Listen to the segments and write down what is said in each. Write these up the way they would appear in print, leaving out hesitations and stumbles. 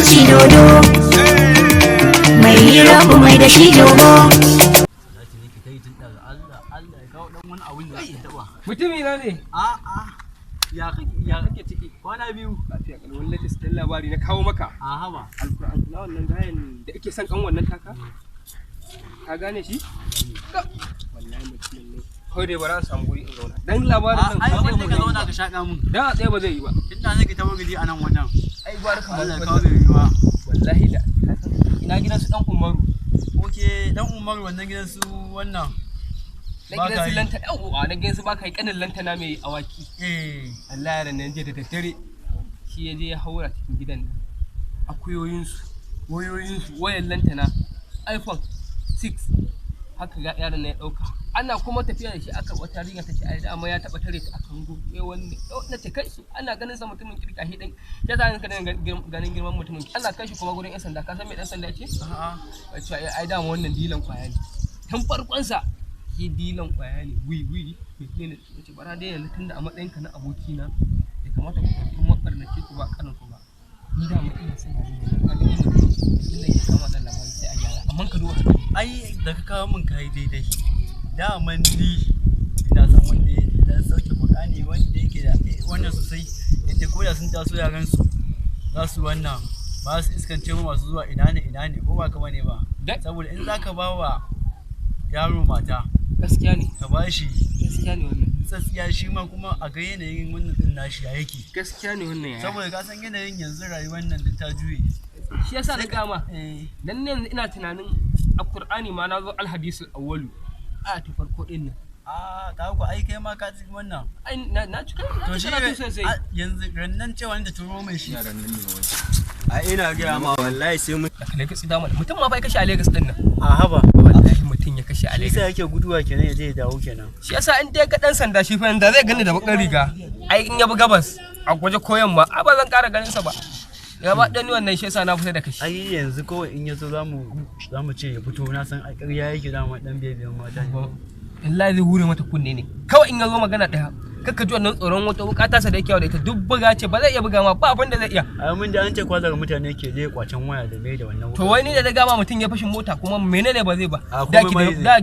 Munafunci dodo, mai rabu mai da shi jogo. Salati nake ta yi tun daga Allah Allah ya kawo dan wani abin da za ka taba. Mutumi na ne. A a, ya kake, ya kake ciki? Kwana biyu. Lafiya kalau. Wani latest ɗin labari na kawo maka. A haba. Alkur'an, na wannan gayan da ake son kan wannan taka, ka gane shi? Wallahi mutumin ne kawai dai bari an samu guri in zauna dan labarin nan. Ai ka wanda ka zauna ka shaka mun. Dan a tsaye ba zai yi ba. Tun da nake ta wagili a nan wajen. Ai gwara kamar Allah ya kawo mai yiwuwa. Wallahi da ina gidan su Dan Umaru. Oke, Dan Umaru, wannan gidan su wannan. Na Ba gidan ka su yi. Lanta dan uwa, na gidan su baka yi, kanin Lantana mai awaki. Eh. Allah ya ranar jiya da daddare shi ya je ya haura cikin gidan nan, akuyoyinsu, wayoyinsu, wayan Lantana iPhone 6, haka ga yaron nan ya dauka, ana kuma tafiya da shi. Aka wata riga ta ce ai dama ya taba tare ta a kango. Eh, wanne na ce kai su ana ganin sa mutumin kirki shi dan ya za ka ganin girman mutumin. Ana kai shi kuma gurin yan sanda. Ka san me dan sanda ya ce? A'a. Ya ce ai dama wannan dilan kwaya ne tun farkon sa, shi dilan kwaya ne, wi wi ne. Ne ce bara dai yanzu tunda a matsayinka na abokina ya kamata ku ɗauki maɓarnaci ku ba kanin ku ba. Ni da ina son yarinya nan, ka gani mutum inda ke kama ɗan labari sai a gyara, amma ka duba. Ai da ka kawo min kai daidai. Daman ni ina son wanda ya dan sauke Qur'ani, wanda yake da wannan sosai, yadda ko da sun taso yaran su za su wannan ba su iskance mu masu zuwa ina ne ina ne, ko ba ka bane ba? Saboda in zaka ba wa yaro mata, Gaskiya ne. ka ba shi Gaskiya ne wannan. tsatsiya, shi ma kuma a ga yanayin wannan din nashi ya yake. Gaskiya ne wannan, yaya. Saboda ka san yanayin yanzu rayuwar nan duk ta juye. Shi yasa na gama Eh. dan ne yanzu ina tunanin a Qur'ani ma na zo alhadisul awwalu a ta farko din nan. A ka ku ai kai ma ka ci wannan. Ai na cika na To ci shi karatu sosai. Yanzu rannan cewa da turo mai shi. Yaran nan ne wai. A ina gaya ma, wallahi sai mun Daga Lagos da mutum ma bai kashe a Lagos din nan. A haba. Wallahi mutum ya kashe a Shi Lagos. yasa yake guduwa kenan, ya je ya dawo kenan. Shi yasa in dai ga dan sanda shi fa da zai gani da bakar riga, ai in ya bi gabas a gwaje ko yamma, a ba zan kara ganin sa ba gaba ɗaya ni. Wannan shi yasa na fita da kashi. Ai yanzu kawai in yazo zamu ce ya fito. Na san ai ƙarya yake, dama dan bebiyan mata ne. Wallahi zai hure mata kunne ne kawai in ya zo magana ɗaya. Kakka ji wannan tsoron wata wuka tasa da yake yawo da ita, duk buga ce ba zai iya buga ma ba abin da zai iya. Ai mun da an ce kwazar mutane ke je kwacen waya da mai da wannan. To wai ni da na gama mutum ya fashin mota kuma menene ba zai ba? A, Da komai ma zai. Da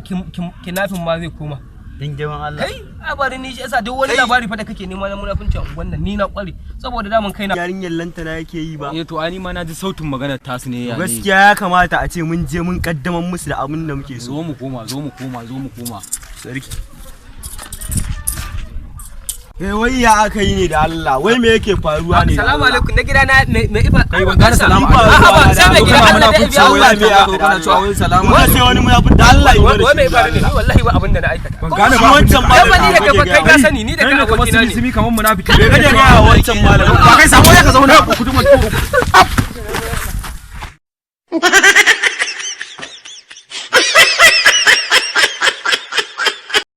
kinafin ma zai koma. Din girman Allah. Kai a bari ni, shi yasa duk wani labari fa da kake nema na munafunci a unguwan nan ni na kware, saboda daman kai na Yarinyar Lantana yake yi ba. Eh to, ai ni ma na ji sautin magana tasu ne ya ne. Gaskiya ya kamata a ce mun je mun kaddamar musu da abin da muke so. Zo mu koma, zo mu koma, zo mu koma. Sarki. Eh, wai ya aka yi ne da Allah? Wai me yake faruwa ne da Salamu Allah? alaikum, na gida na mai ifa. Kai, ban gane salamu. A'a ba sai mai gida Allah da ibiya. Allah me ya Kana cewa wai salamu. Muka sai wani munafiki da Allah yi wai mana mai shi. faru ne? Ni wallahi ba abin da na aikata. Ban gane Shi ba. wancan Dan malamin ba ni da kake kai gaya ka sani ni da Kai kai ne kamar abokina ne. simi kamar munafiki. Me kake gaya wa wancan malamin? Ba kai sabo ya ka zauna ku kuma.